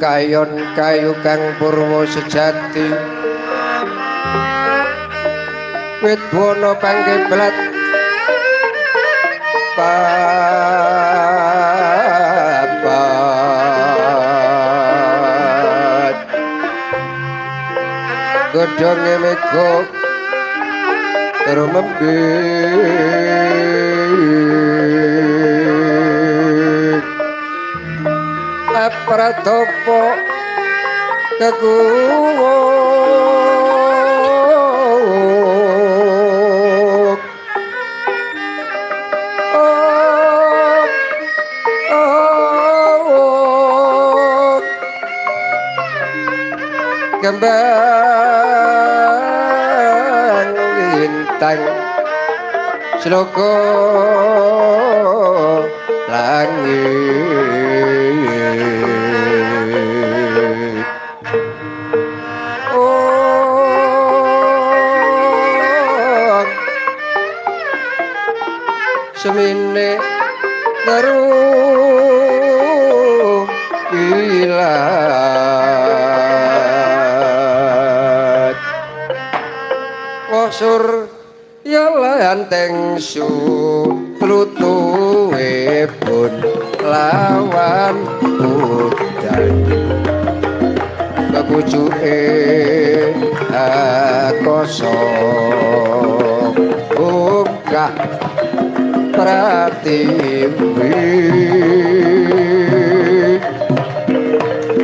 Kayon kayu kang purwa sejati wit bono panggeblat papat godhonge mega rumembe apratopo kekuwuk kembang lintang sloka langit. Oh, semine teru kilat wasur ya lanteng su tlutuhe pun lawan udan kepucuke kosong buka pratiwi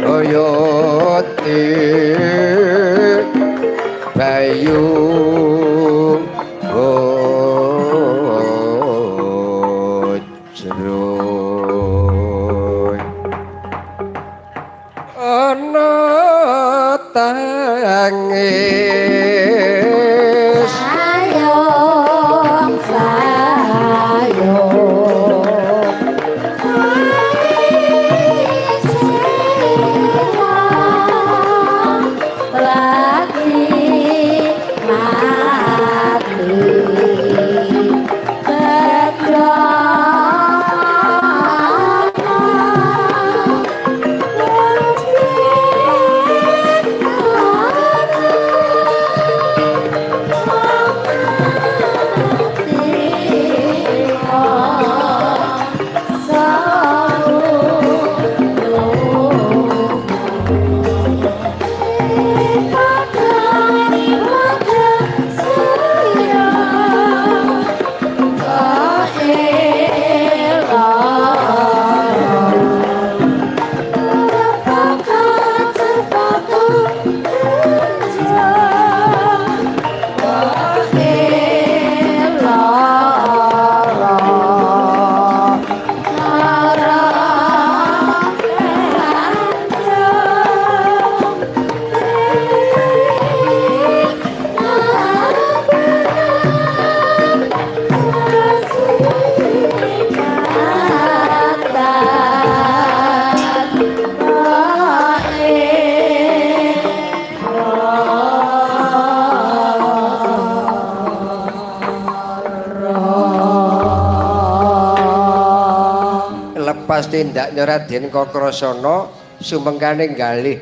oyote bayu bojroy ana tangis sayung sayung lagi mati Lepas tindaknya Raden Kakrasana sumengkane galih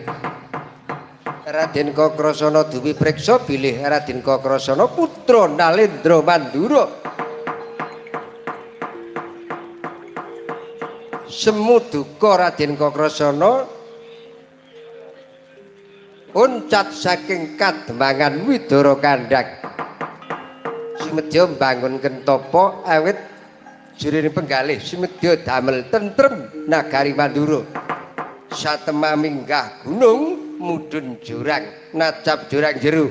Raden Kakrasana duwi priksa bilih Raden Kakrasana putra Nalendra Mandura. Semu duka Raden Kakrasana uncat saking kademangan Widara Kandhang. Sumedya mbangun tapa awit jurine penggalih sumedya damel tentrem nagari Mandura. Satemah minggah gunung mudhun jurang nacap jurang jero.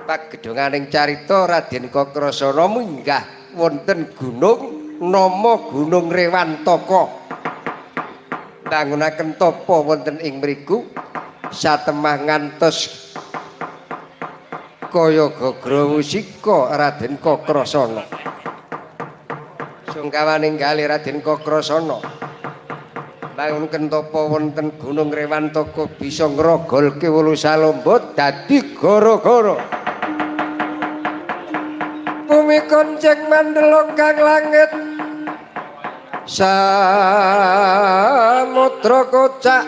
Pagedhonganing carita Raden Kakrasana minggah wonten gunung nama Gunung Rewantaka. Bangunaken tapa wonten ing mriku satemah ngantos kaya gagrawusika Raden Kakrasana. Sungkawaning galih Raden Kakrasana bangunken tapa wonten Gunung Rewantaka bisa ngrogolke wolu salomba dadi gara-gara. Bumi konceng mandelong kang langit Samudra kocak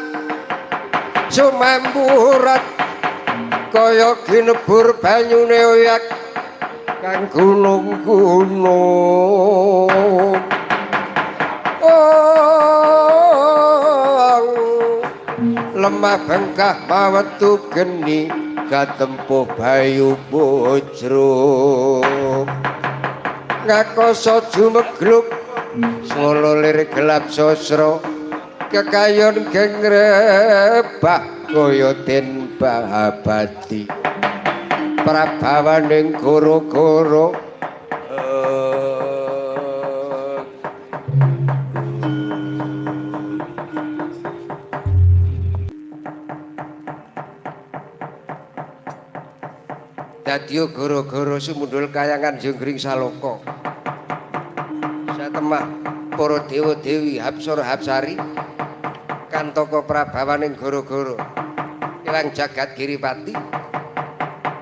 sumampurat kaya ginebur banyune oyak kang gunung-gunung. Oh, lemah bengkah mawetu geni katempuh bayu bojro. Ngakoso jumegluk swala lir gelap sosro kekayon gengrebah kaya den bahabati prabawaning goro-goro. Dadiyo goro-goro sumundhul kayangan jonggring saloka. Satemah para dewa dewi hapsara hapsari kantaka prabawaning goro-goro ilang jagat Giripati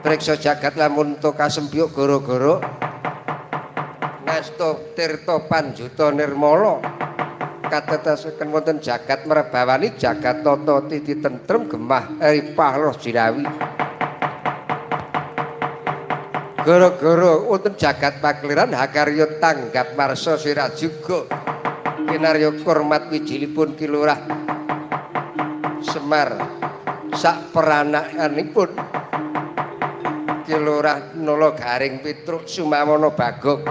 preksa jagat lamun to kasempyuk goro-goro ngasta tirta panjuta nirmala katetesaken wonten jagat mrebawani jagat tata titi tentrem gemah ripah loh jinawi. Goro-goro wonten jagat pakliran hakarya tanggap marsa sirajuga kinarya kurmat wijilipun Ki Lurah Semar sak peranakanipun Ki Lurah Nala Garing Petruk Sumawana Bagong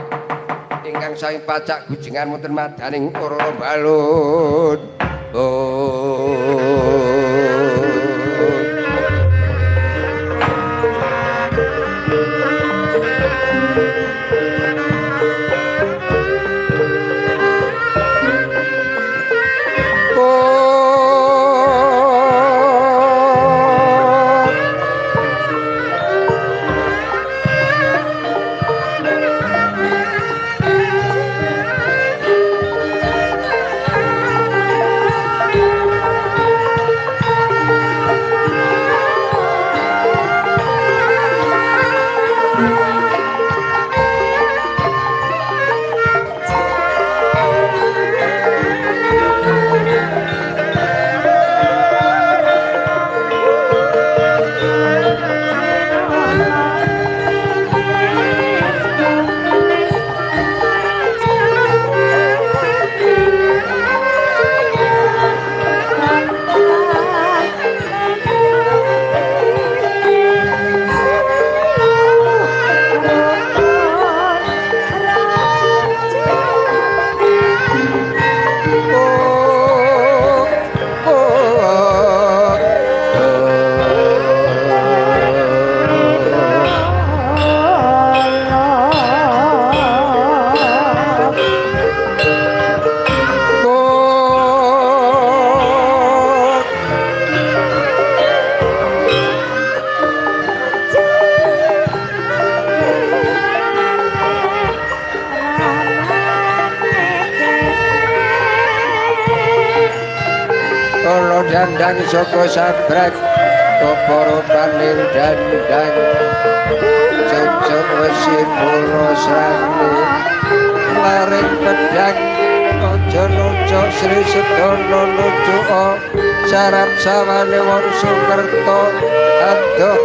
ingkang sami pacak gujengan wonten madaning Ororo Balun. Oh. Dandang saka sabrak para paning dandang cocok wesi pura srane laring pedhang aja nucuk Sri Sedana nucuka sarap sawane wong Sukerta adoh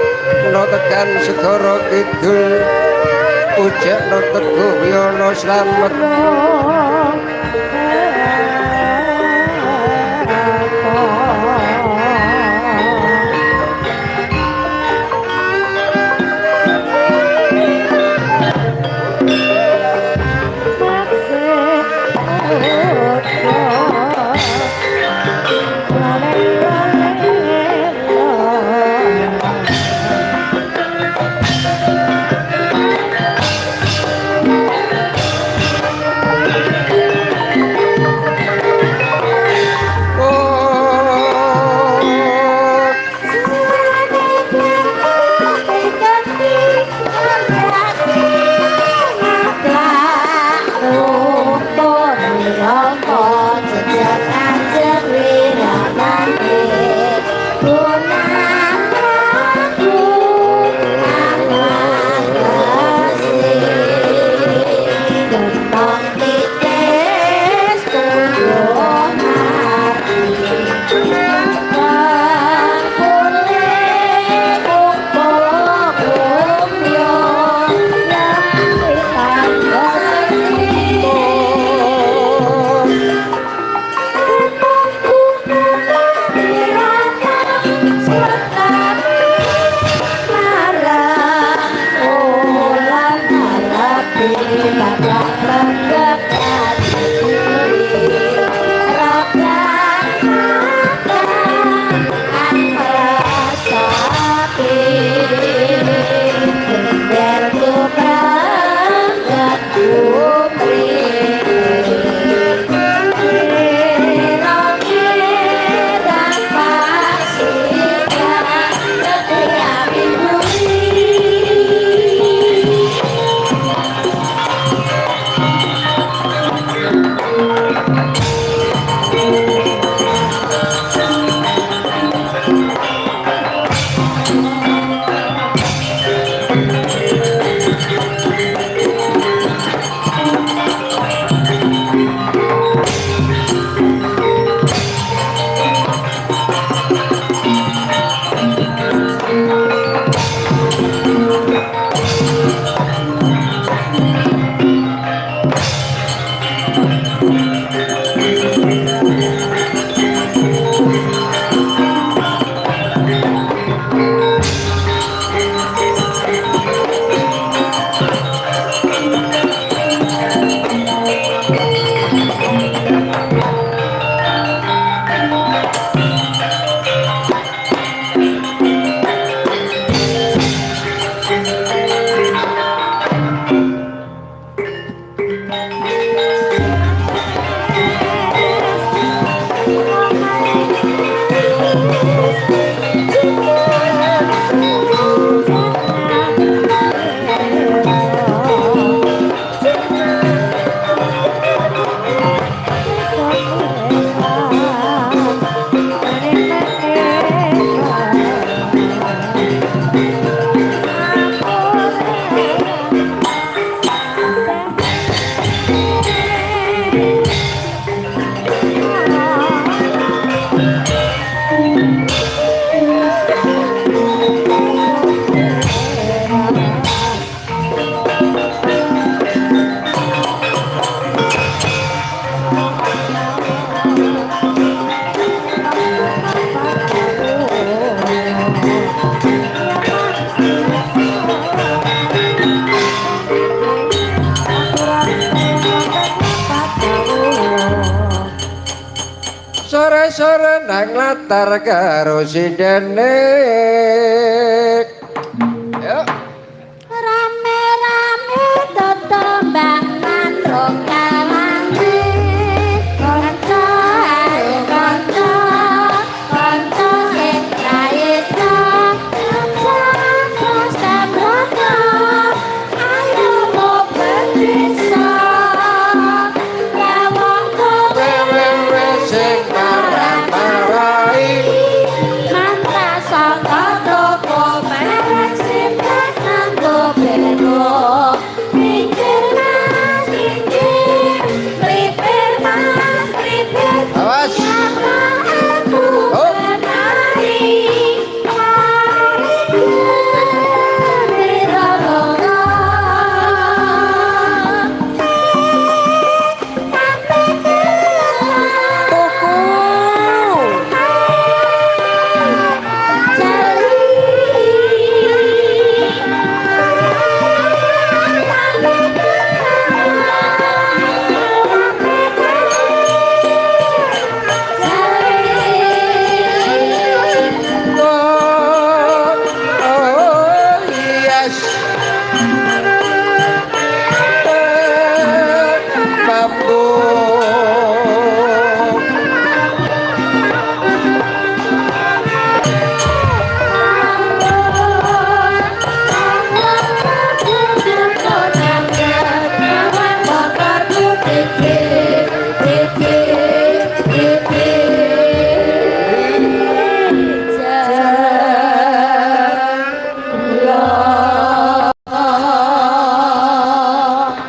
no tekan segara kidul pujekno teguh wiyana slamet. Thank you. Sore-sore nang latar karo sindene. Yuk. Rame-rame tetembangan rokalange. Kanca ayo kanca, kanca sing prayitna, kanca sabrata, ayo mubeng desa. Lawang Wewe sing marah-marahi. Manta saka toko merek sing nganggo bego. Mikir mas mikir, mripir mas mripir. Awas. Nyapa aku Oh. menari, lari gembira loro. Tuku. Oh, oh, yes. Mampu.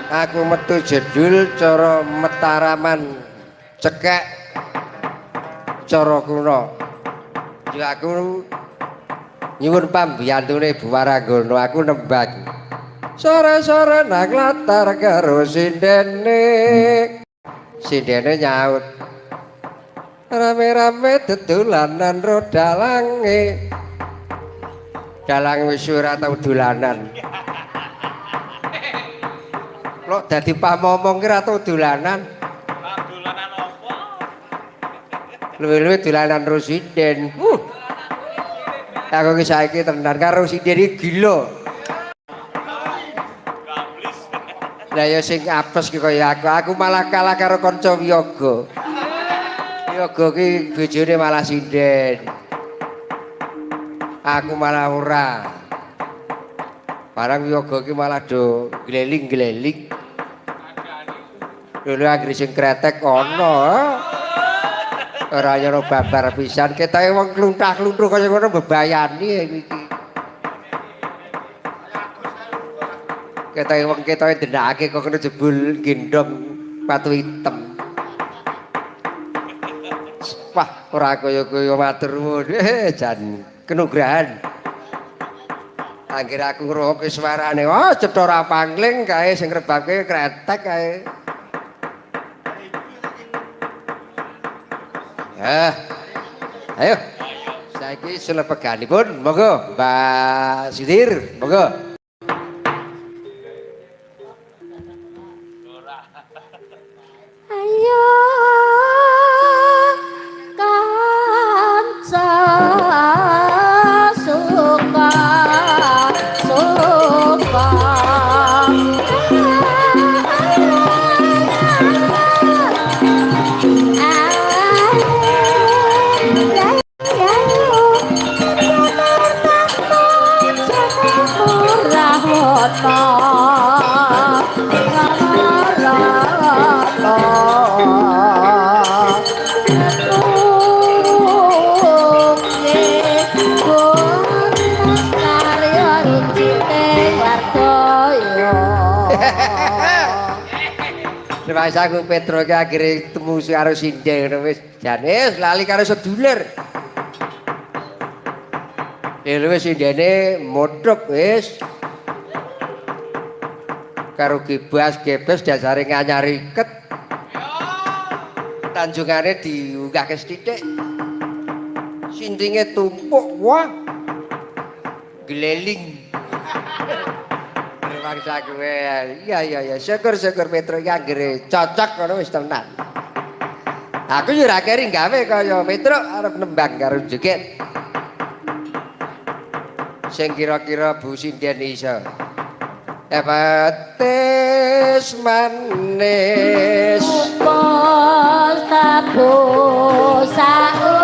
Aku metu jedul cara metaraman cekek cara kuno. Ya aku nyuwun pambiyantune Bu Waranggono, aku nembang. Sore-sore nang latar karo sindene. Sindene nyaut. Rame-rame dedolanan ro dalange. Dalang wis ora tau dolanan. Lok dadi pamomong ki ra tau dolanan. Dolanan apa? Luwe-luwe dolanan Rosiden. Aku ki saiki tenan karo Rosiden iki gila. Lah ya sing apes ki kaya aku, aku malah kalah karo kanca Wiyaga. Wiyaga ki bojone malah sinden. Aku malah ora. Barang Wiyaga ki malah do gleling-gleling. Lho anggere sing kretek ana. Ora ana babar pisan. Ketoke wong kluntah-kluntuh kaya ngono bebayani iki. Ketoke wong ketoke ndenakake kok kena jebul gendong watu hitam. Wah, ora kaya-kaya matur nuwun. Jan kenugrahan. Anggere aku ngrungokke suarane, wah cetha ora pangling kae sing rebabke kretek kae. Ayo. Saiki selepeganipun monggo Mbak Sidir, monggo. Ayo kanca suka suka Mas aku Petro ki akhire temu karo sinden ngono wis jane lali karo sedulur. Lha wis sindene modhok wis. Karo gebas gebes dasare nganyari iket. Tanjungane diunggahke sithik. Sintinge tumpuk wah. Gleling. Bangsa kowe. Iya iya iya, syukur-syukur Petro iki anggere cocok ngono wis tenan. Aku yo ora keri gawe kaya Petro arep nembang karo joget. Sing kira-kira Bu Sinden iso. Petis manis. Upos tabu saupama.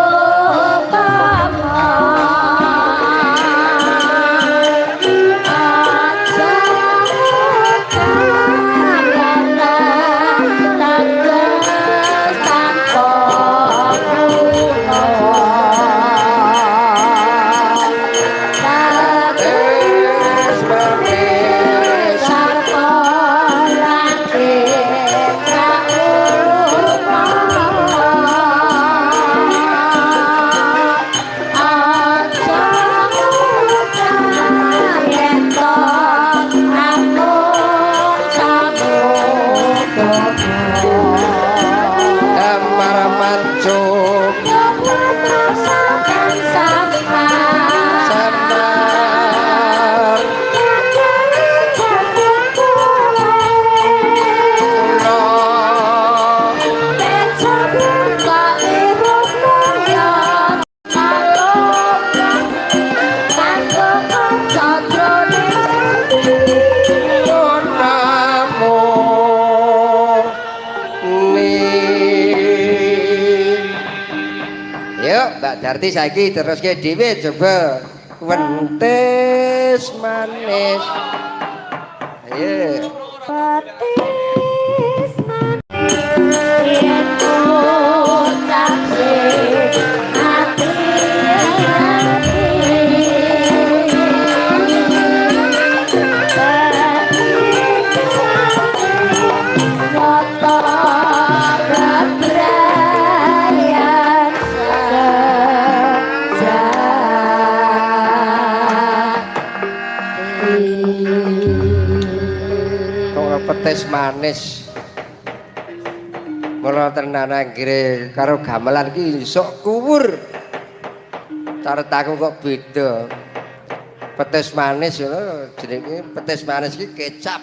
Berarti saiki teruske dhewe coba wentis manis. Ayo. Petis manis yen ucap sing ati ati. Nyata bebrayan petis manis. Mula tenan anggere karo gamelan ki sok kuwur. Caret aku kok beda. Petis manis ngono jenenge petis manis ki kecap.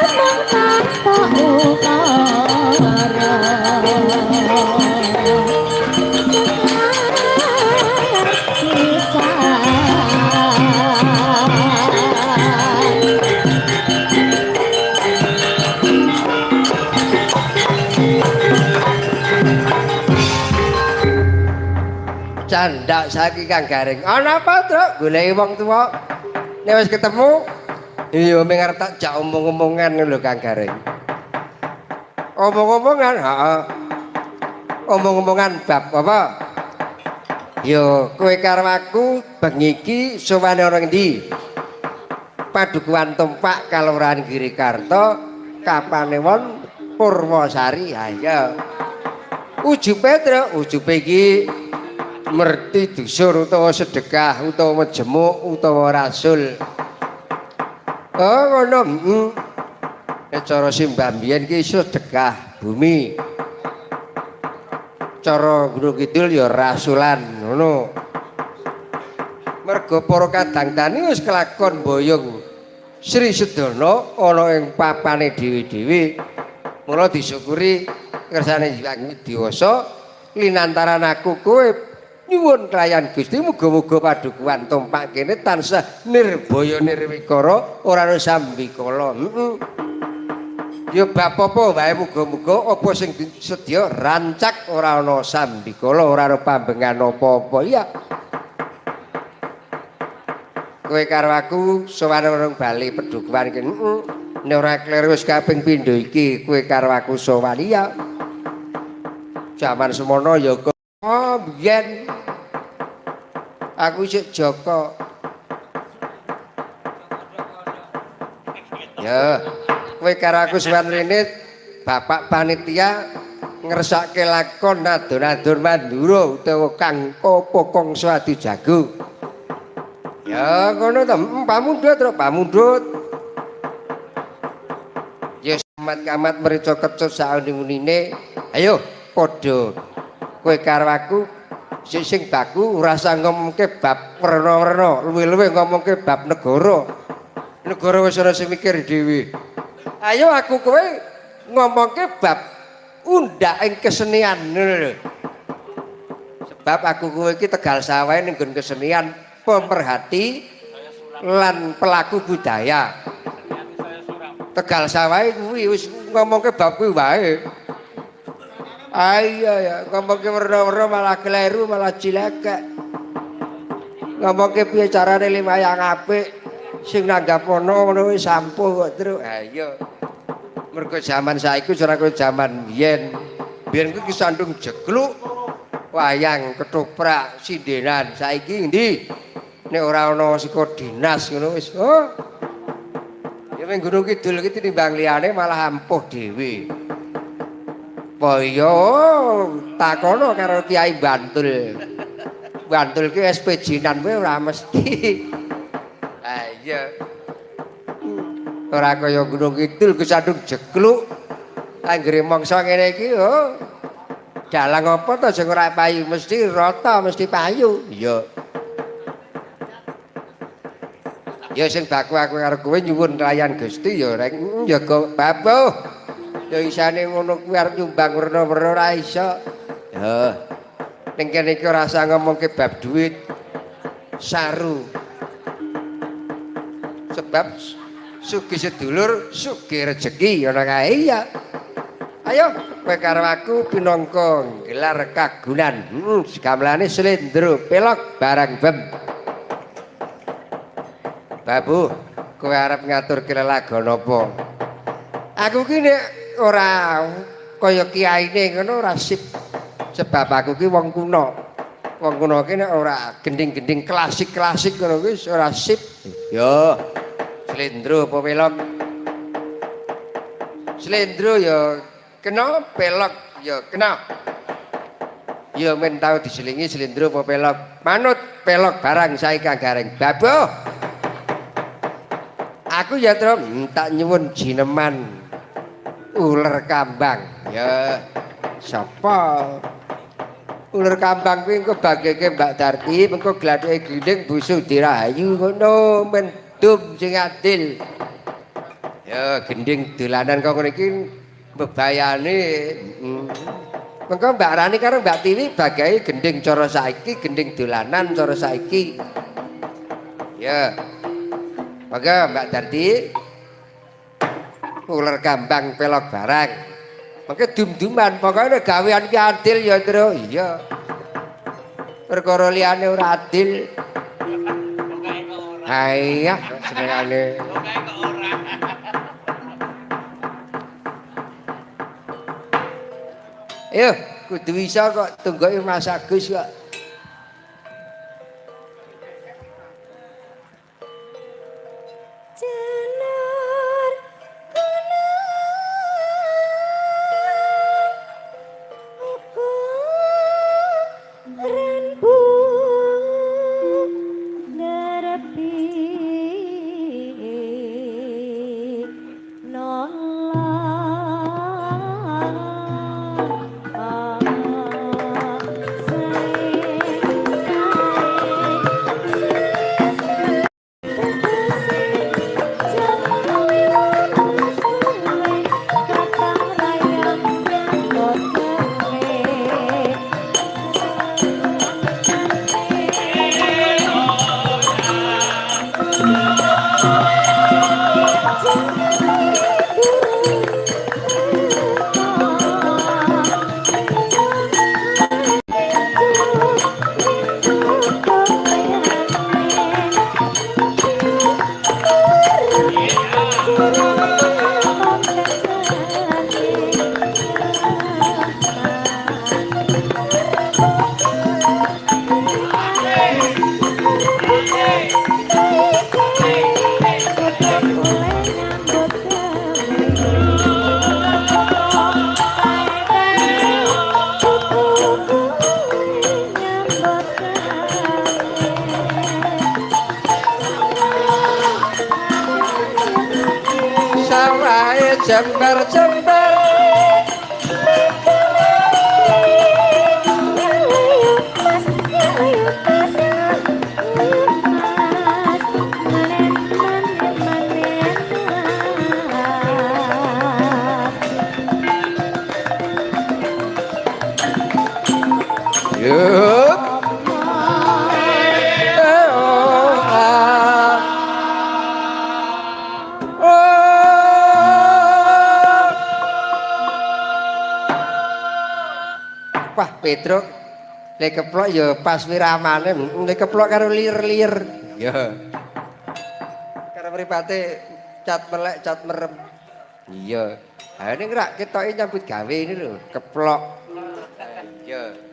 Candak saiki Kang Gareng. Ana apa, Truk? Goleki wong tuwa. Nek wis ketemu, iya ming arep tak jak omong-omongan lho Kang Gareng. Omong-omongan, heeh. Omong-omongan bab apa? Yo, kowe karo aku bengi iki sowane ana ngendi? Padukuhan Tumpak Kalurahan Girikarto, Kapanewon Purwosari. Ha iya. Ujube, Truk, ujube iki merti dusur utawa sedekah utawa jemuk utawa rasul. Oh ngono, heeh. Nek cara simbah mbiyen ki sedekah bumi. Cara Gunung Kidul ya rasulan ngono. Mergo para kadang tani wis kelakon boyong Sri Sedana ana ing papane dhewe-dhewe. Mula disyukuri kersane Hyang Widiwasa linantaran aku kowe nyuwun kelayan Gusti muga-muga padukuhan Tumpak kene tansah nirbaya nirwikara ora ana sambikala. Heeh. Ya bab apa wae muga-muga apa sing sedya rancak ora ana sambikala ora ana pambengan apa-apa. Iya. Kowe karo aku sowan nang bali pedukuhan kene. Heeh. Nek ora kleru wis kaping pindho iki kowe karo aku sowan. Iya. Jaman semono ya kok oh biyen aku sik Joko. Ya, kowe karo aku sowan rene bapak panitia ngersake lakon nadon-nadon Mandura utawa Kang Kopo Kangsa Adi Jago. Ya ngono to, pamundhut truk pamundhut. Ya kamat-kamat mrica kecut sauni-unine. Ayo padha kowe karo aku sing baku ora usah ngomongke bab werna-werna, luwih-luwih ngomongke bab negara. Negara wis ora sing mikir dhewe. Ayo aku kowe ngomongke bab undhaking kesenian ngono lho. Sebab aku kowe iki Tegal Sawah ning nggon kesenian, pemerhati lan pelaku budaya. Tegal Sawah kuwi wis ngomongke bab kuwi wae. Ayo ya, ngomongke werna-werna malah kleru, malah cilaka. Ngomongke piye carane limayang apik sing nanggap ana ngono wis ampuh kok, Truk. Ayo. Mergo jaman saiki ora kaya jaman biyen. Biyen kuwi kesandung jegluk, wayang, ketoprak, sindenan. Saiki endi? Nek ora ana saka dinas ngono wis. Oh. Ya ning Gunung Kidul iki tinimbang liyane malah ampuh dhewe. Apa iya takono karo Kiai Bantul. Bantul ki SPJ-nan kowe ora mesti. Ha iya. Ora kaya Gunung Kidul kesandung jegluk. Anggere mangsa ngene iki oh. Dalang apa to sing ora payu mesti rata mesti payu. Iya. Ya sing baku aku karo kowe nyuwun kelayan Gusti ya rek ya babuh. Ya isane ngono kuwi arep nyumbang werna-werna ora iso. Ya. Ning kene iki ora usah ngomongke bab duit. Saru. Sebab sugih sedulur, sugih rejeki ngono kae ya. Ayo kowe karo aku pinangka gelar kagunan. Gamelane slendro, pelog barang bem. Babu, kowe arep ngaturke lelagon apa? Aku ki nek ora kaya kiyaine ngono ora sip. Sebab aku ki wong kuno. Wong kuno ki nek ora gending-gending klasik-klasik ngono kuwi ora sip. Yo. Slendro apa pelog? Slendro ya kena, pelog ya kena. Ya men tau diselingi slendro apa pelog. Manut pelog barang sae Kang Gareng. Babuh. Aku ya Tru tak nyuwun jineman uler kambang. Ya sapa? Uler kambang kuwi engko bageke Mbak Darti, engko glatheke glinding busu dirahayu ngono men dum sing adil. Ya gending dolanan kok ngene iki bebayane. Mengko Mbak Rani karo Mbak Tiwi bagai gending cara saiki, gending dolanan cara saiki. Ya. Monggo Mbak Darti. Uler kambang pelog barang. Mengke dum-duman pokoke gawean ki adil ya, Tru. Iya. Perkara liyane ora adil. Ayah senengane. Ayo, kudu iso kok tunggoke Mas Agus kok. Jenar gunung ukuran bunderepi Sawahe jembar-jembar Yup. Wah, Petruk lek keplok ya pas wiramane, lek keplok karo lir-lir. Ya. Karo mripate cat melek, cat merem. Iya. Ha ning rak ketoke nyambut gawe ini lho, keplok. Iya.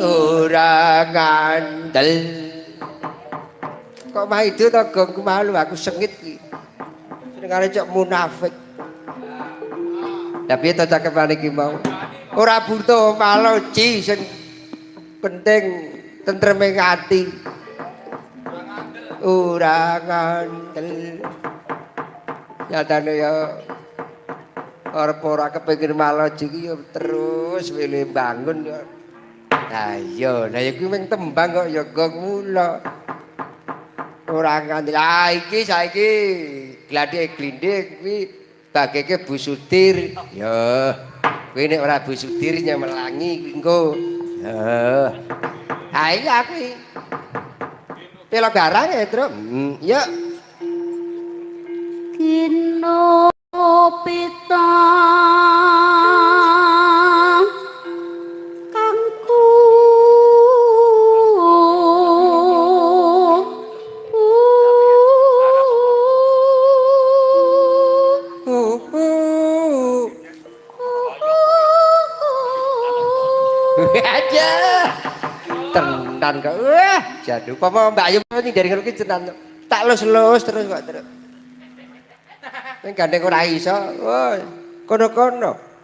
Ora ngandel. Kok maido to gong malu aku sengit iki. Senengane cok munafik. Lah piye to cakepane iki mau? Ora butuh maloji sing penting tentreme ati. Ora ngandel. Nyatane ya arep ora kepengin maloji iki ya terus wile bangun ya. Lah iya, lah ya kuwi mung tembang kok ya gong mula. Ora ngandel. Ah iki saiki glathike glindhing kuwi bageke Bu Sudir. Ya. Kuwi nek ora Bu Sudir nyemelangi kuwi engko. Ya. Ha iya kuwi. Pelo garang ya, Truk. Ya. Kino pita kangku Aja. Tenan kok. Wah, jadu upama Mbak Ayu sing dari ngono ki tenan. Tak lus-lus terus kok terus. Ning gandeng ora iso. Wah, kono-kono.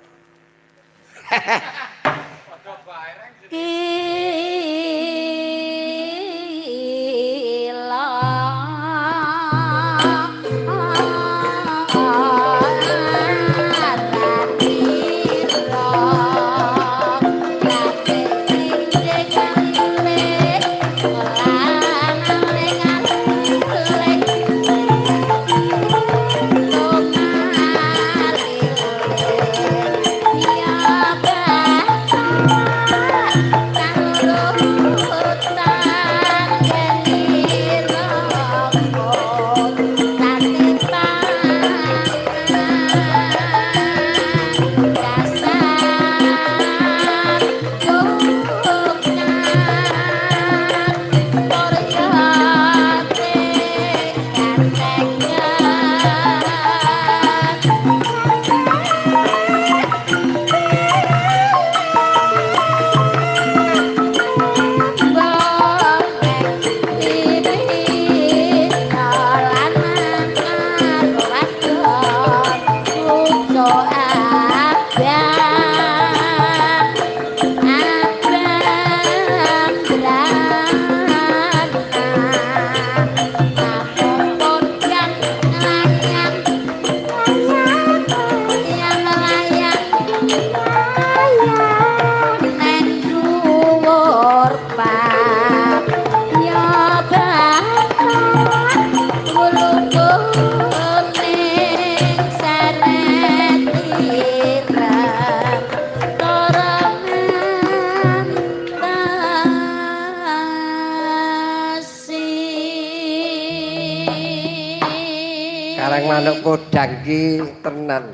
Karang manuk podang ki tenan.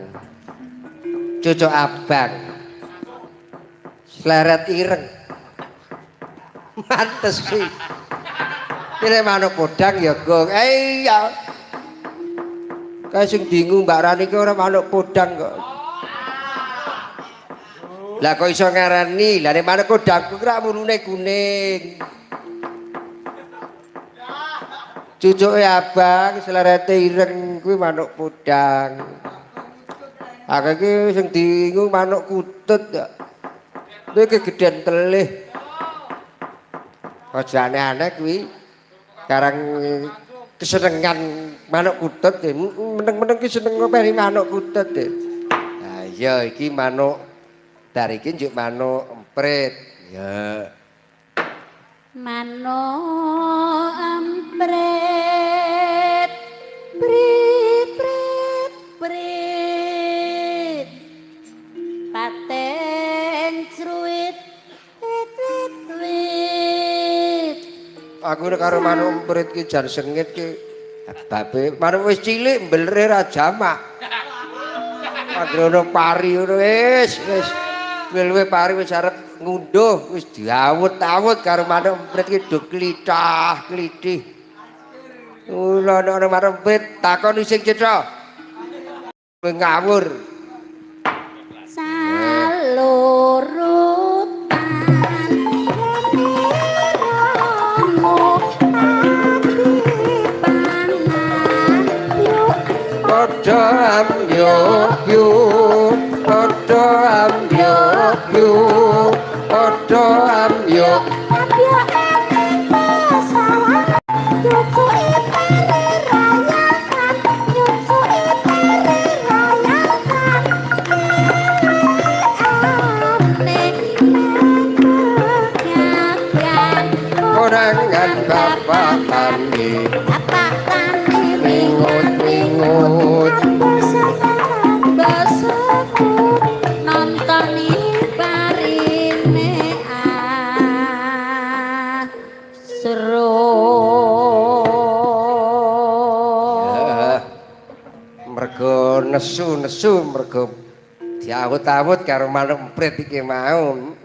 Cucuk abang. Sleret ireng. Mantes sih. Nek manuk podang ya gong. Iya. Kae sing dingu Mbak Rani ki ora manuk podang kok. Lah kok iso ngarani? Lah nek manuk podang ku rak wulune kuning. Cucuke abang, slerete ireng kuwi manuk podang. Aku iki sing dingu manuk kutut kok. Kuwi kegedhen telih. Aja aneh-aneh kuwi. Karang kesenengan manuk kutut, meneng-meneng ki seneng ngopeni manuk kutut. Lah iya iki manuk dari iki njuk manuk emprit. Ya. Manuk emprit, prit prit prit, paten cruit, wit wit wit. Aku nek karo manuk emprit ki jan sengit ki. Babe manuk wis cilik mbelere ra jamak. Anggere ono pari ngono wis wis luwe pari wis arep ngunduh wis diawut-awut karo manuk emprit ki do klithah klithih. Ula ana manuk emprit takoni sing cetha. Kowe ngawur. Salurutan padha ambyuk padha ambyuk padha ambyuk konangan bapak tani mingut-mingut nontoni parine seru. Mergo nesu-nesu mergo diawut-awut karo manuk emprit iki mau.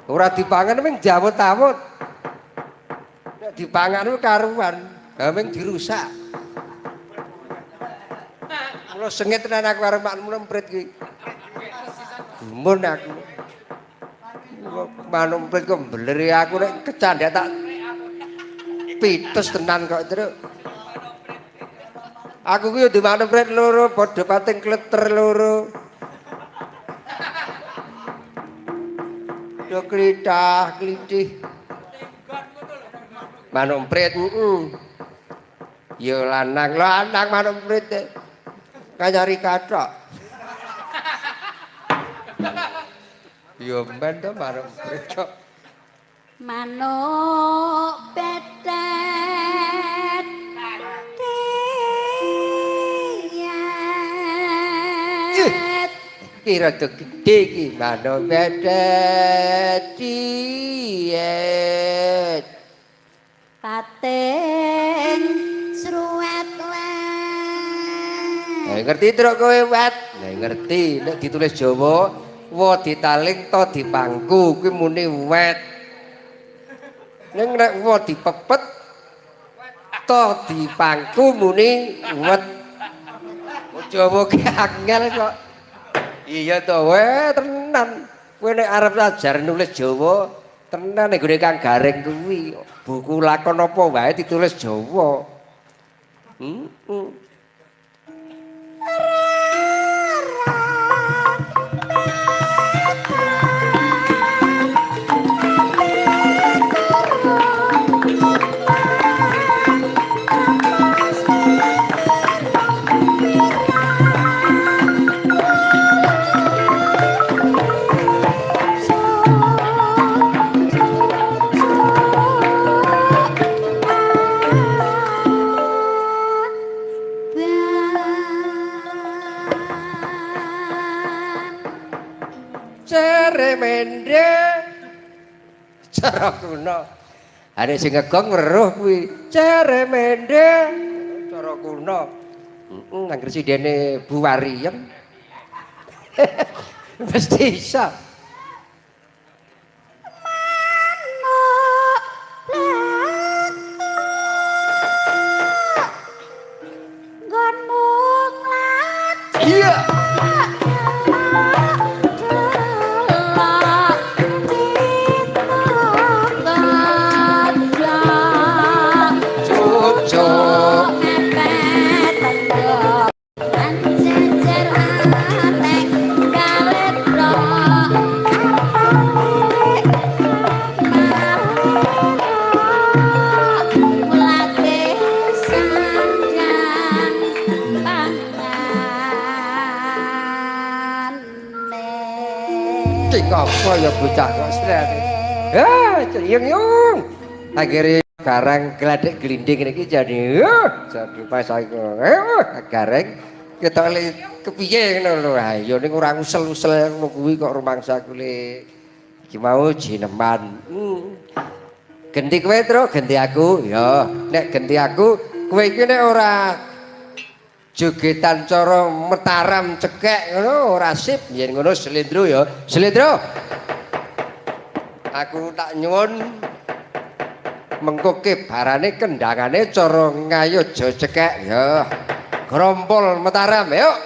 Ora dipangan ming diawut-awut. Nek dipangan kuwi karuan, ming dirusak. Mula sengit tenan aku karo manuk emprit iki. Gumun aku. Manuk emprit kok mbleri aku nek kecandhak tak pites tenan kok, Truk. Aku ki yo duwe manuk emprit loro, padha pating kleter loro. Do klithah klithih. Manuk emprit, heeh. Ya lanang-lanang manuk emprit. Kanyari kathok. Ya men to manuk emprit kok. Manuk betet tiyet. Iki rada gedhe iki manuk betet tiyet. Pating sruwet wet. Lah ngerti truk kowe wet. Lah ngerti nek ditulis Jawa wa ditaling to dipangku kuwi muni wet. Ning nek wa dipepet to dipangku muni wet. Jawa ki angel kok. Iya to we tenan. Kowe nek arep ajar nulis Jawa tenan nek gone Kang Gareng kuwi buku lakon apa wae ditulis Jawa. Heeh. Mende cara kuno. Are sing ngegong weruh kuwi cere mende cara kuno. Heeh, nang presidene Bu Wariem. Mesti iso. Manuk blatuk nggonmu nglajuk. Iya. Apa ya bocah kok stres. Ah, yung-yung. Akhire garang gladek glinding niki jadi jadi pas aku. Gareng ketok le kepiye ngono lho. Ha ya ning ora usel-usel ngono kuwi kok rumangsa le. Iki mau jineman. Genti kowe, Truk, genti aku. Ya, nek genti aku, kowe iki nek ora jogetan cara Mataram cekek ngono ora sip. Yen ngono slendro ya. Slendro. Aku tak nyuwun mengko kibarane kendangane cara ngayogya cekek ya. Grompol Mataram yuk.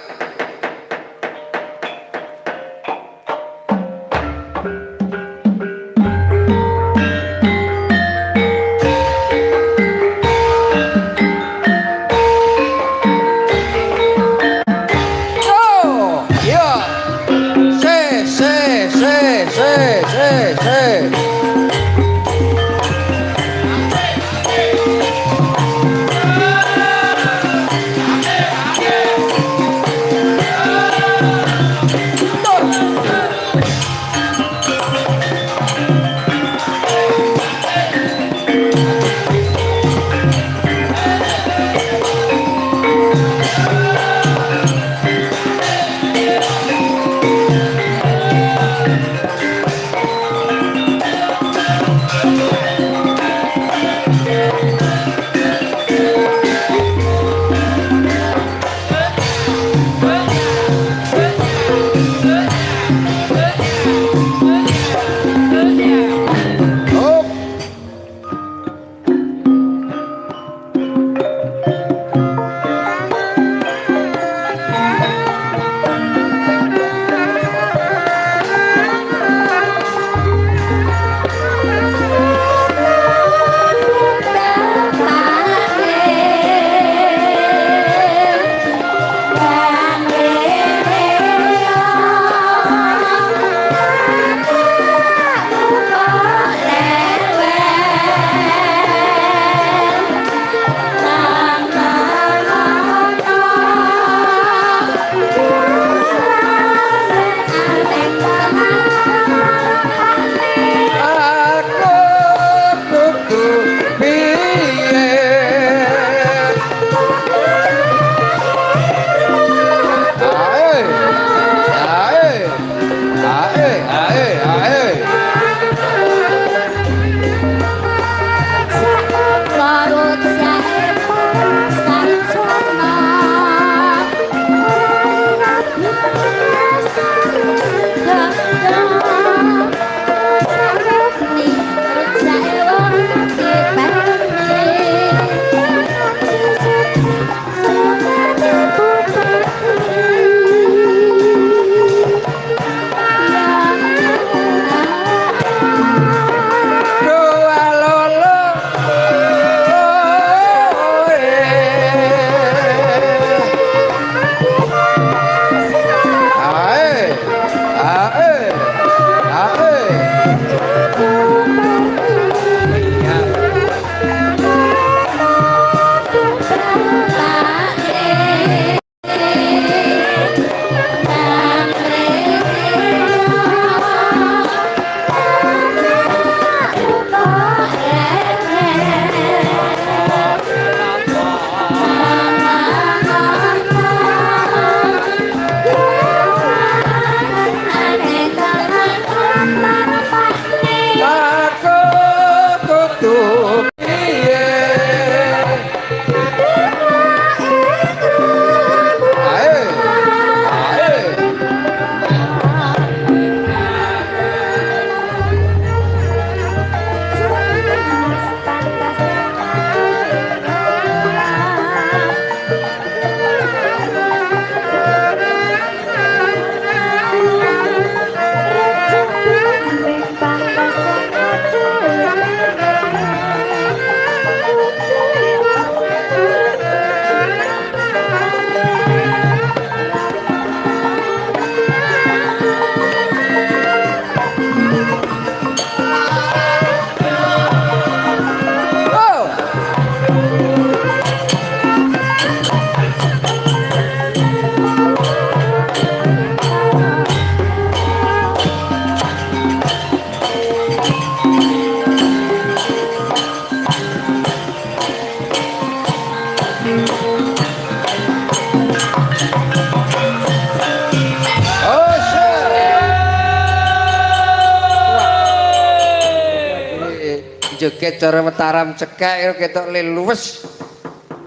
joget cara Mataram cekek ketok luwes.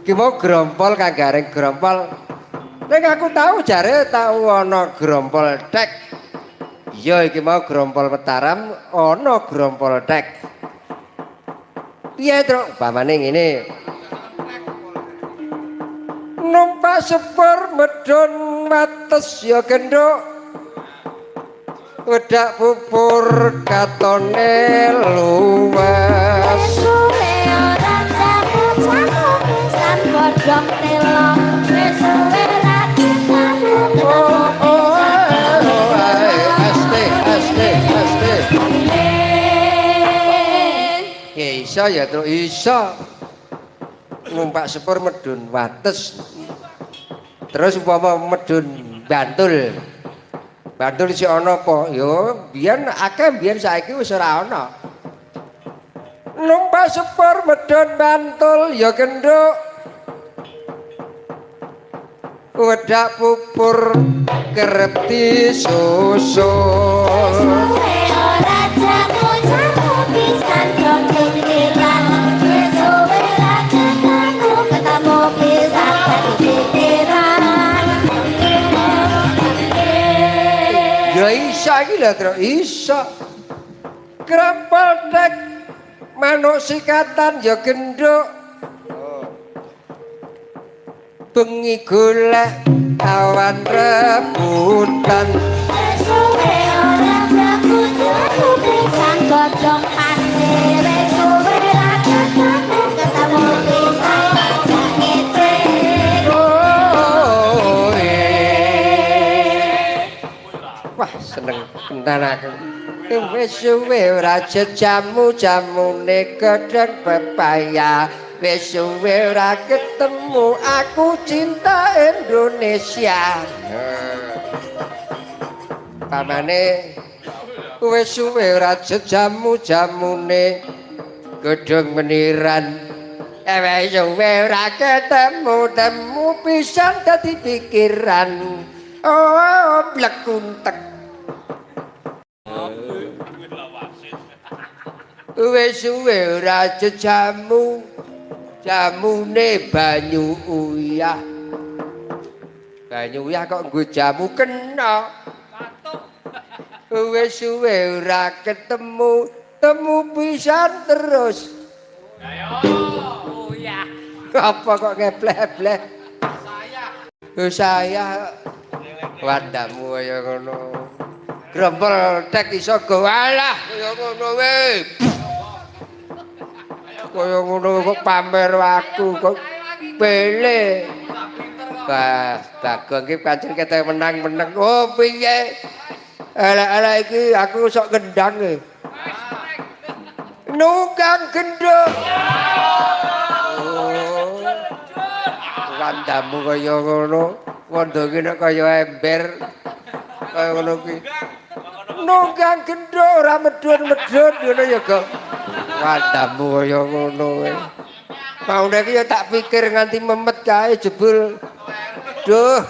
Ki mau grompol Kang Gareng grompol. Nek aku tahu jare tau ana grompol tek. Iya iki mau grompol Mataram ana grompol tek. Piye, Truk? Upamane ngene. Numpak sepur medhun wates ya genduk. Wedak pupur katone luwes. Suwe ora jamu-jamu pisan godhong telo. Wis suwe ra ketemu Oh, oh, oh, S T S T S T. Ya iso ya, Truk, iso. Numpak sepur medhun wates. Terus umpama medhun Bantul. Bantul isih ana apa? Ya biyen akeh, biyen saiki wis ora ana. Numpak sepur medhun Bantul ya genduk. Wedak pupur kerep disusul. Suwe ora jamu-jamu pisan godhong telo. Wis suwe ra ketemu ketemu pisan dadi pikiran. Ya iso iki lho, Truk, iso. Grempol tek manuk sikatan ya genduk. Bengi golek awan rebutan. Suwe ora jamu-jamu pisan godhong pasir. Suwe ra ketemu ketemu pisan godhong ngece. Oh, eh. Wah, seneng tenan aku. Wis suwe ora jejamu-jamune gedhek pepaya. Wis suwe ora ketemu aku cinta Indonesia. Pamane wis suwe ora jejamu-jamune gedhong meniran. Wis suwe ora ketemu temu pisan dadi pikiran. Oh, blekuntek. Wis suwe ora jejamu jamune banyu uyah. Banyu uyah kok nggo jamu kena. Wis suwe ora ketemu temu pisan terus. Uyah. Apa kok ngebleh-bleh? Saya. Wandamu kaya ngono. Grompol tek iso go alah kaya ngono we. Kaya ngono kok pamer aku kok pele. Wah, Bagong iki pancen ketok menang-menang. Oh, piye? Elek-elek iki aku sok gendang e. Nunggang gendhuk. Oh. Wandamu kaya ngono. Wondo iki nek kaya ember. Kaya ngono kuwi. Nunggang gendhuk ora medhun-medhun ngono ya, Gong. Wandamu kaya ngono kowe. Maune iki ya tak pikir nganti memet kae jebul. Duh.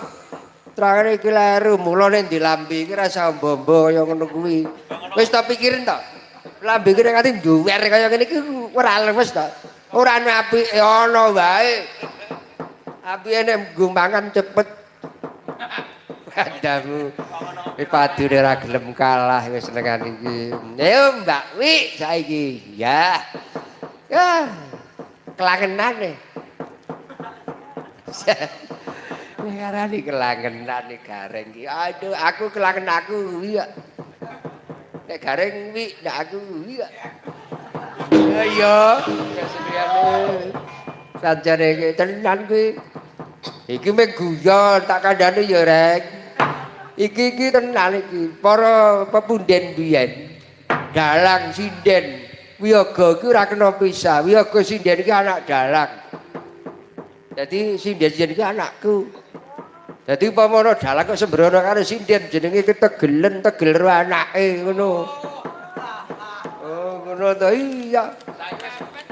Trangane iki kleru, mulane ndi lambe iki rasa ombo-ombo kaya ngono kuwi. Wis tak pikirin to. Lambe iki nek nganti nduwer kaya ngene iki ora lewes to. Ora ana apike ana wae. Apike nek nggo mangan cepet. Wandamu. Iki padune ora gelem kalah wis senengan iki. Ayo Mbak Wi saiki. Ya. Ya. Kelangenan e. Ngarani kelangenan iki Gareng iki. Aduh, aku kelangen aku kuwi kok. Nek Gareng wi, nek aku kuwi kok. Ayo, kesepiane. Sanjane iki tenan kuwi. Iki mung guyon tak kandhane ya, Rek. Iki iki tenan iki. Para pepunden biyen. Dalang sinden wiyaga iki ora kena pisah. Wiyaga sinden iki anak dalang. Dadi sinden-sinden iki anakku. Dadi upama ana dalang kok sembrono karo sinden jenenge ketegelen tegel karo anake ngono. Oh, ngono to iya.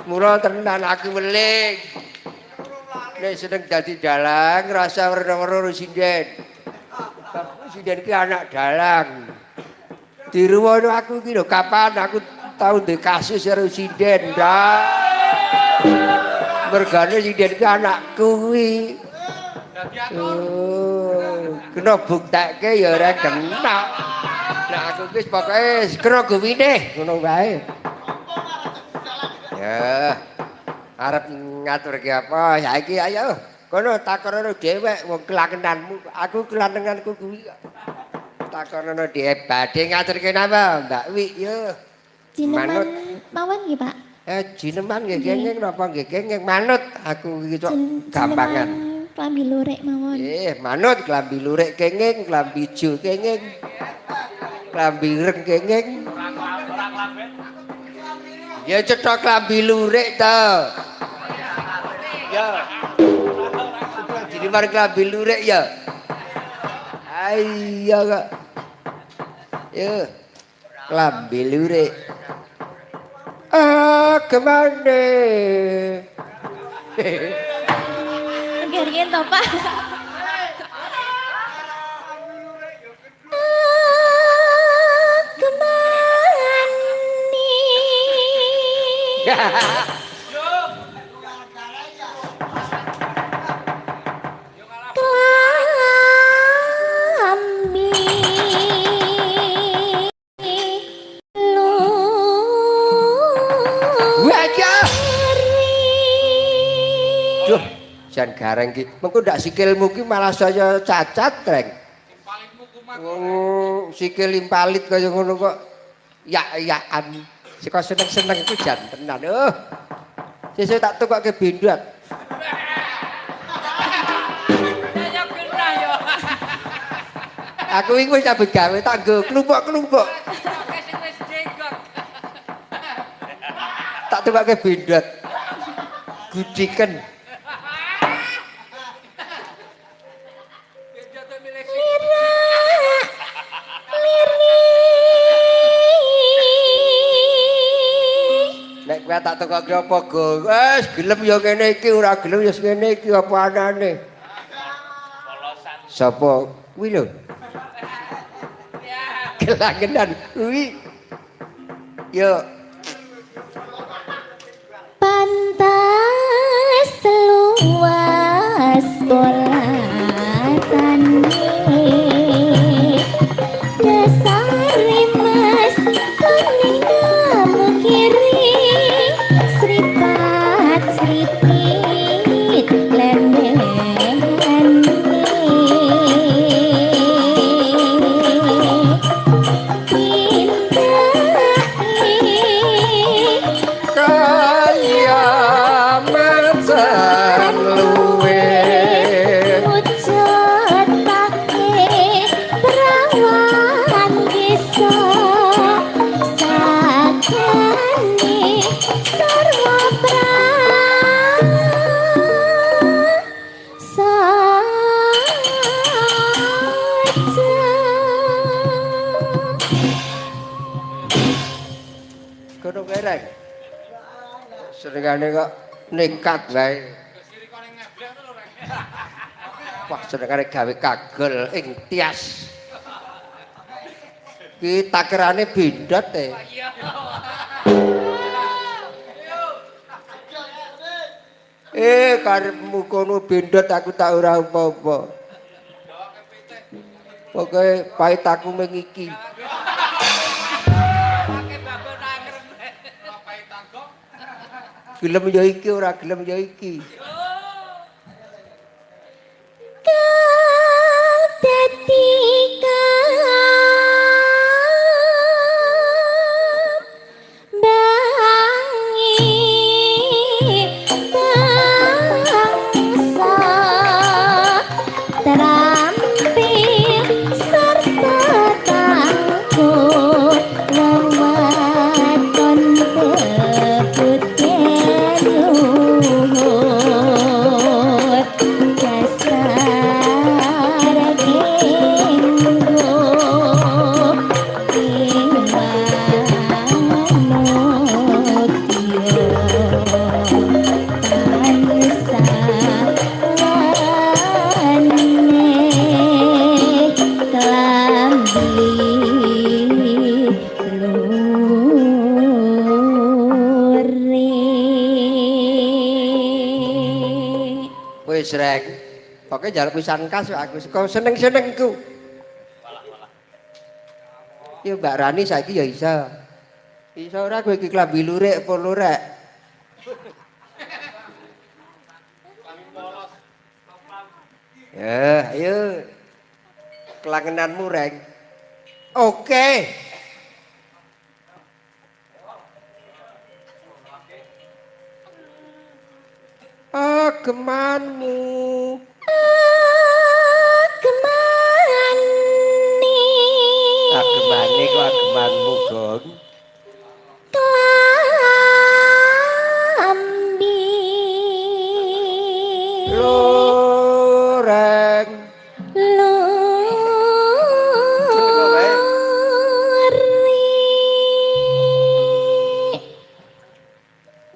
Mula tenan aku weling. Nek seneng dadi dalang rasa werna-werna sinden. Sinden iki anak dalang. Diruwono aku iki lho kapan aku Tau ndek kasus karo sinden ndak. Mergane sinden ki anakku kuwi. Oh, kena buktekke ya ora kena. Nah aku wis pokoke kena gowine ngono wae. Ya. Arep ngaturke apa saiki ayo. Kono takonono dhewek wong kelakenanmu. Aku kelanenganku kuwi kok. Takonono dhewe badhe ngaturke napa Mbak Wi yo. Jineman mawon nggih, Pak. Jineman nggih kenging napa nggih kenging manut aku iki kok gampangan. Klambi lurik mawon. Nggih, manut klambi lurik kenging, klambi ijo kenging. Klambi ireng kenging. Ya cetha klambi lurik to. Ya. Jineman klambi lurik ya. Ayo kok. Yo. Klambi lurik. Ah, kemana? Nggih riyen to, Pak. Klambi Wajah. Duh, jan gareng ki. Mengko ndak sikilmu ki malah saya cacat, Reng. Wong sikil impalit kaya ngono kok yak-yakan. Saka seneng-seneng ku jan tenan. Oh. Sesuk tak tukokke bendot. Aku iki wis nyambut gawe tak nggo klumpuk-klumpuk. Tak tukokke bendot. Gudiken. Nek kowe tak tukokke apa go? Wis gelem ya ngene iki, ora gelem ya ngene iki apa anane. Sapa kuwi lho? Kelangenan kuwi. Yo. Pantas luas kolatane dasare mas kuning kamu kiri sripat sripit lembehane Kaya macan luwe mujudake perawan desa sakane sarwa prasaja. Kono kae Reng. Senengane kok nekat wae. Wah, senengane gawe kagel ing tias. Ki takerane bendot e. Karepmu kono bendot aku tak ora apa-apa. Pokoke pait aku mung iki. Gelem ya iki ora gelem ya iki. Dadi kambangi bangsa terampil serta tangguh wong wadon bebuden luhur. Wis rek. Pokoke njaluk pisan kas aku saka seneng-senengku. Ya Mbak Rani saiki ya iso. Iso ora kowe iki klambi lurik apa lurek? Ya, ayo. Kelangenanmu reng. Oke. Agemanmu. Agemane. Agemane kok agemanmu, Gong. Klambi. Loreng. Lori.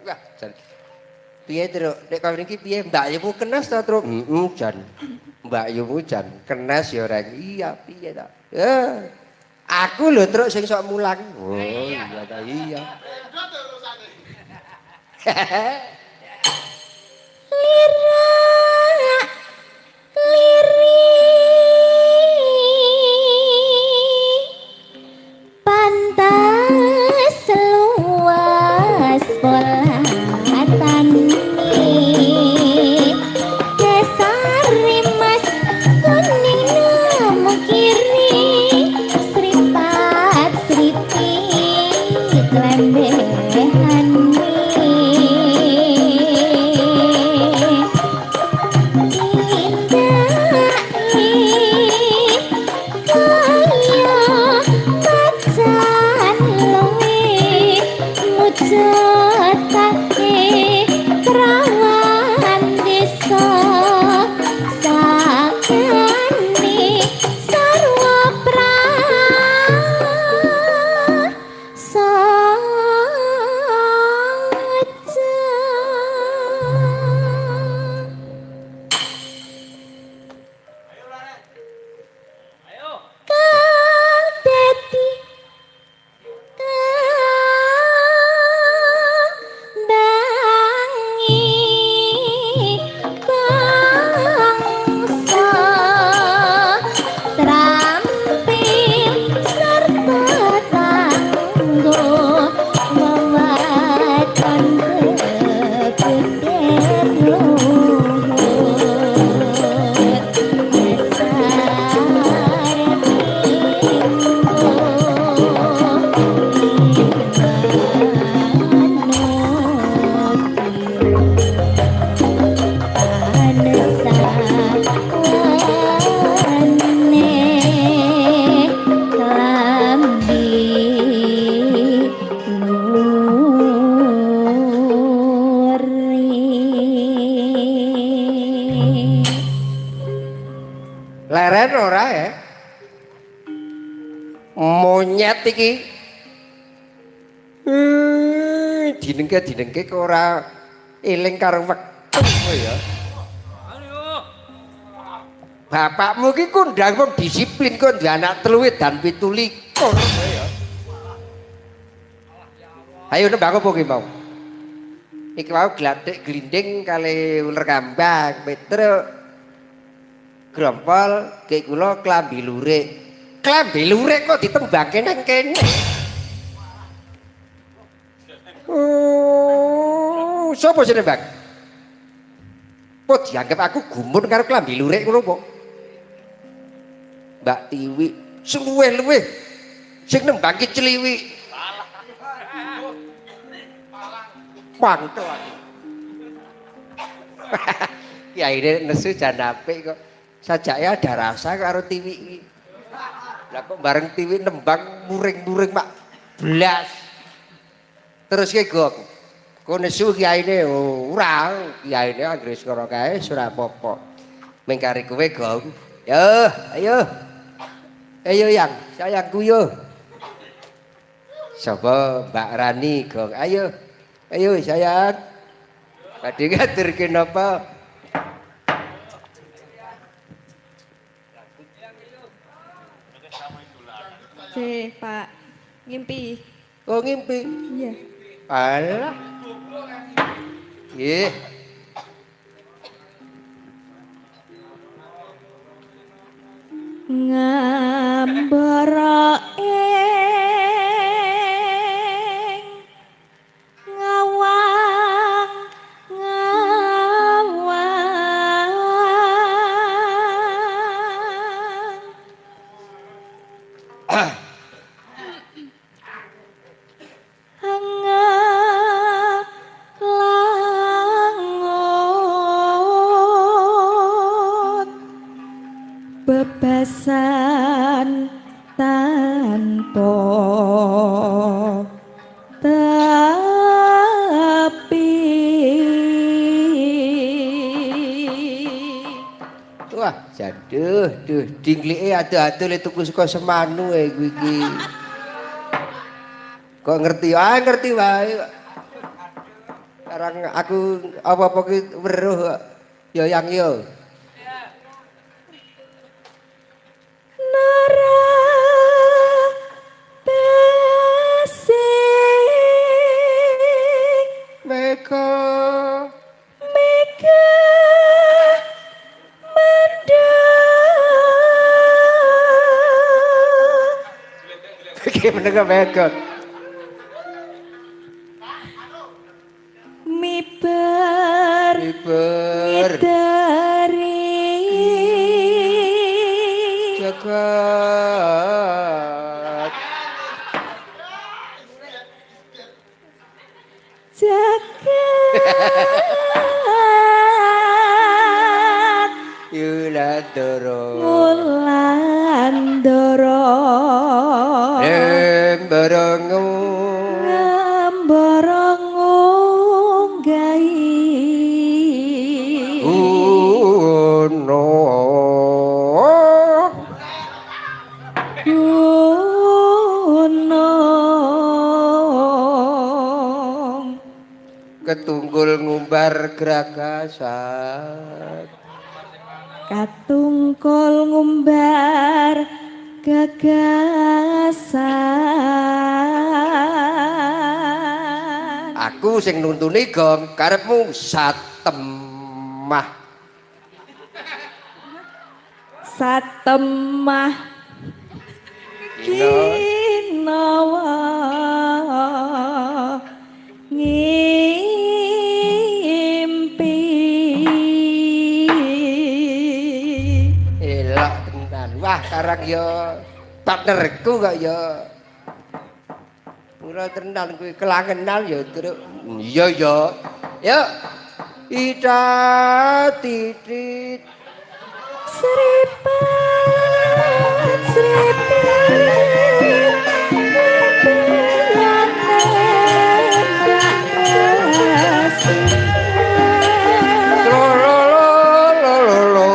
Wah, jan. Piye, Truk? Nek kaya niki piye? Mbak Yumu kenes ta, Truk? Heeh, jan. Mbak Yumu jan kenes ya, Reng. Iya, piye ta? Aku lho, Truk, sing sok mulang. Oh, iya ta, iya. Lirak liri pantas luas polatane kesari mas kuning nemu kiri sripat sripit lembehane. Leren ora ya? Monyet iki. Dinengke-dinengke kok ora eling karo wektu ya. Bapakmu iki kondang wong disiplin kok duwe anak telu dan 27 ya. Ayo nembang apa ki mau? Iki mau glathik glinding kali uler kambang, Petruk. Grompol ki kula klambi lurik. Klambi lurik kok ditembangke nang kene. Oh, sapa sing nembang? Kok dianggap aku gumun karo klambi lurik ngono apa? Mbak Tiwi suwe-luwe sing nembang ki celiwi. Pangto aku. Kiai nesu jan apik kok. Sajake ada rasa karo Tiwi iki. Lah kok bareng Tiwi nembang muring-muring mak blas. Terus ki gong. Kok nesu kiyaine ora, kiyaine anggere sekono kae ora apa-apa. Mengkari kowe gong. Yo, ayo. Ayo yang, sayangku yo. Sapa Mbak Rani gong? Ayo. Ayo sayang. Badhe ngaturke napa? Nggih, Pak. Ngimpi. Oh, ngimpi. Iya. Alah. Nggih. Ngambara ing ngawang ngawang langut bebasan tanpa tepi. Wah, jaduh, duh, dinglike ado-ado le tuku saka Semanu e kuwi iki. Kok ngerti? Ah, ngerti wae. Sekarang aku apa-apa ki weruh kok. Ya yang yo. Nara pesing Mega mega mendang iki meneng mega. Miber Miber ngidari jagat jagat Yulandara Wulandara Lembarangu ngambara ngunggahi Uno gunung ketunggul ngumbar gragasan katungkul ngumbar gagasan. Aku sing nuntuni gong karepmu satemah. Satemah kinawa ngimpi. Elok tenan. Wah, karang yo partnerku kok yo. Mula tenan kuwi kelangenan ya truk. Iya ya. Yuk. Ida titit Sripat sripit lo lo lo lo lo lo.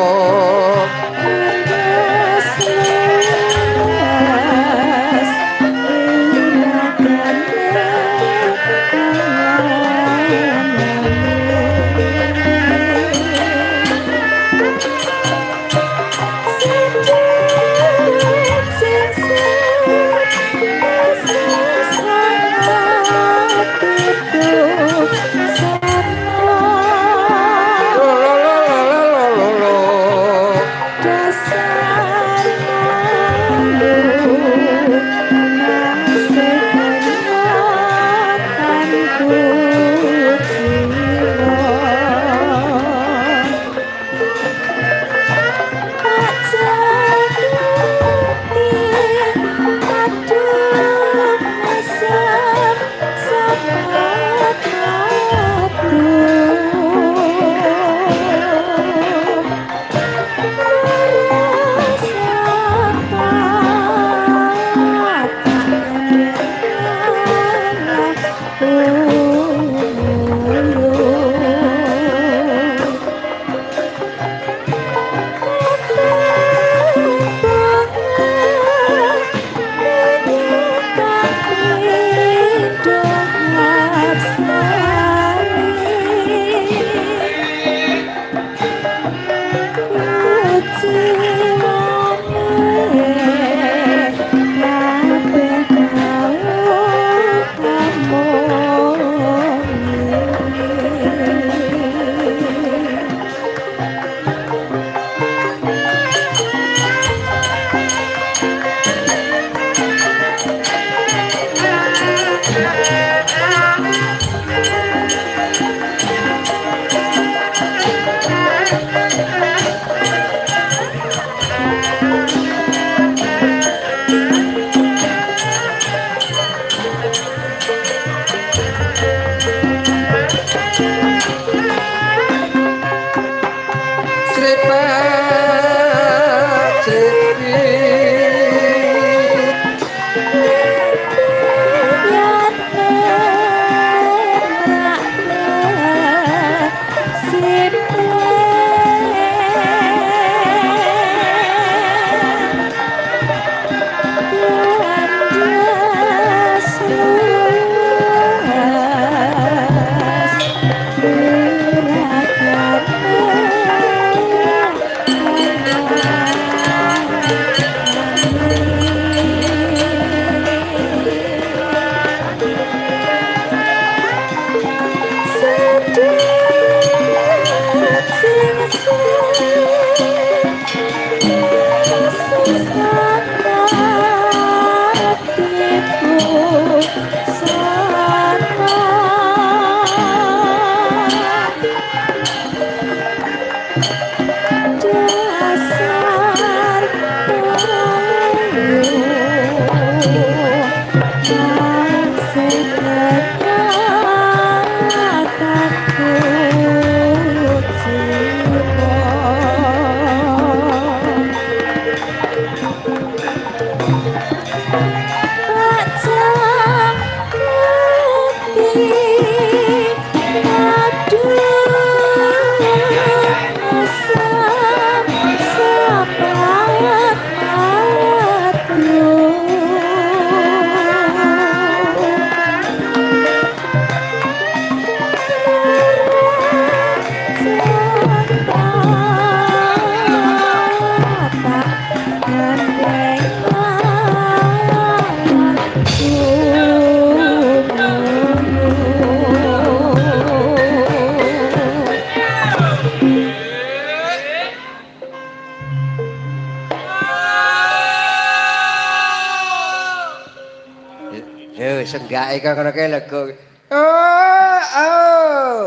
Sendake kok ngono kae lego. Oh, oh.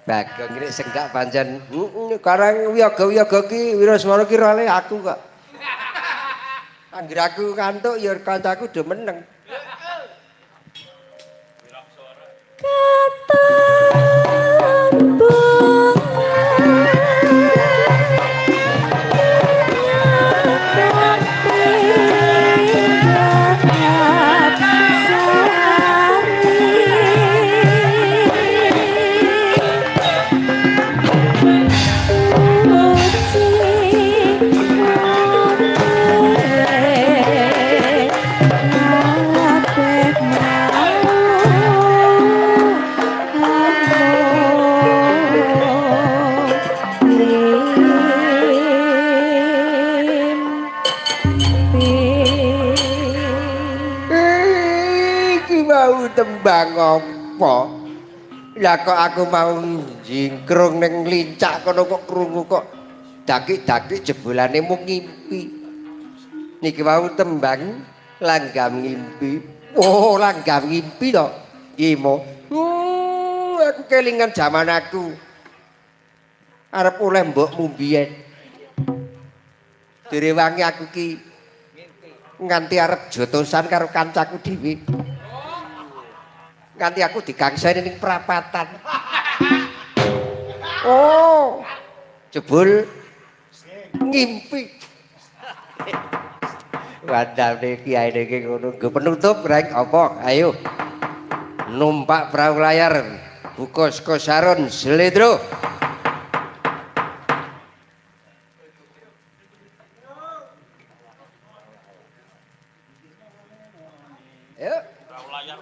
Bagong iki senggak pancen karang wiyaga-wiyaga ki Wiraswara ki role aku kok. Angger aku ngantuk ya kancaku do meneng. Tembang apa? Lah kok aku mau jingkrung ning lincak kono kok krungu kok dakik-dakik jebolane mung ngimpi. Niki wau tembang langgam ngimpi. Oh, langgam ngimpi to. Imo. Aku kelingan jaman aku. Arep oleh mbokmu mbiyen. Direwangi aku ki nganti arep jotosan karo kancaku dhewe. Nganti aku digangseni ning prapatan. Oh, jebul ngimpi. Wandane kiai niki ngono. Nggo penutup reng apa? Ayo. Numpak perahu layar buka saka saron slendro. Ayo. Perahu layar.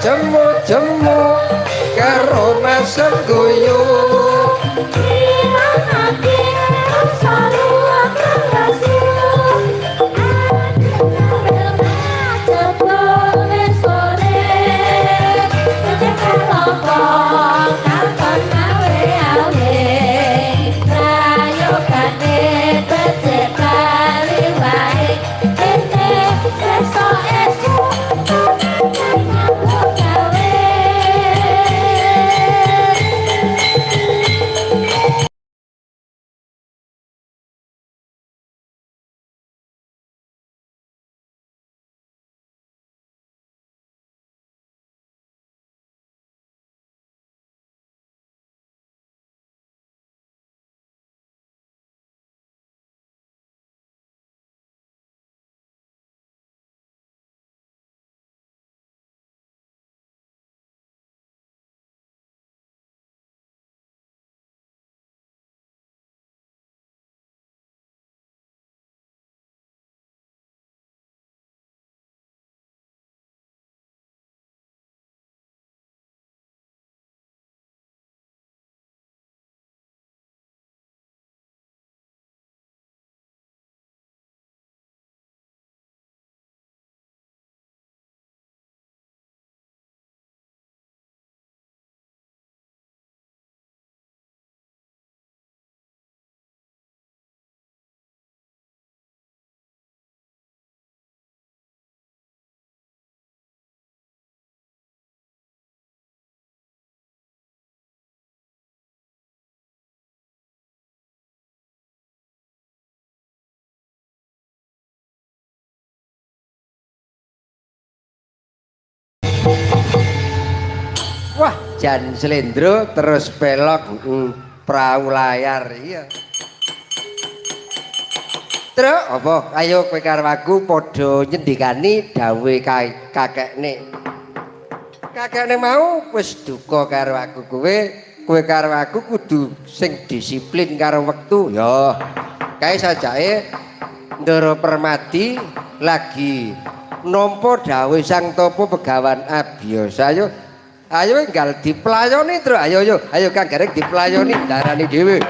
Jemu-jemu karo mesem guyu. Jan slendro terus pelok prau layar iya. Truk apa? Ayo kowe karo aku padha nyendikani dawuhe kakekne. Kakekne mau wis duka karo aku kowe, kowe karo aku kudu sing disiplin karo wektu. Ya. Kae sajake Ndara Permadi lagi nampa dawuhe Sang Tapa Begawan Abiyasa. Ayo ayo enggal diplayoni, Truk. Ayo ayo ayo Kang Gareng diplayoni darani dhewe.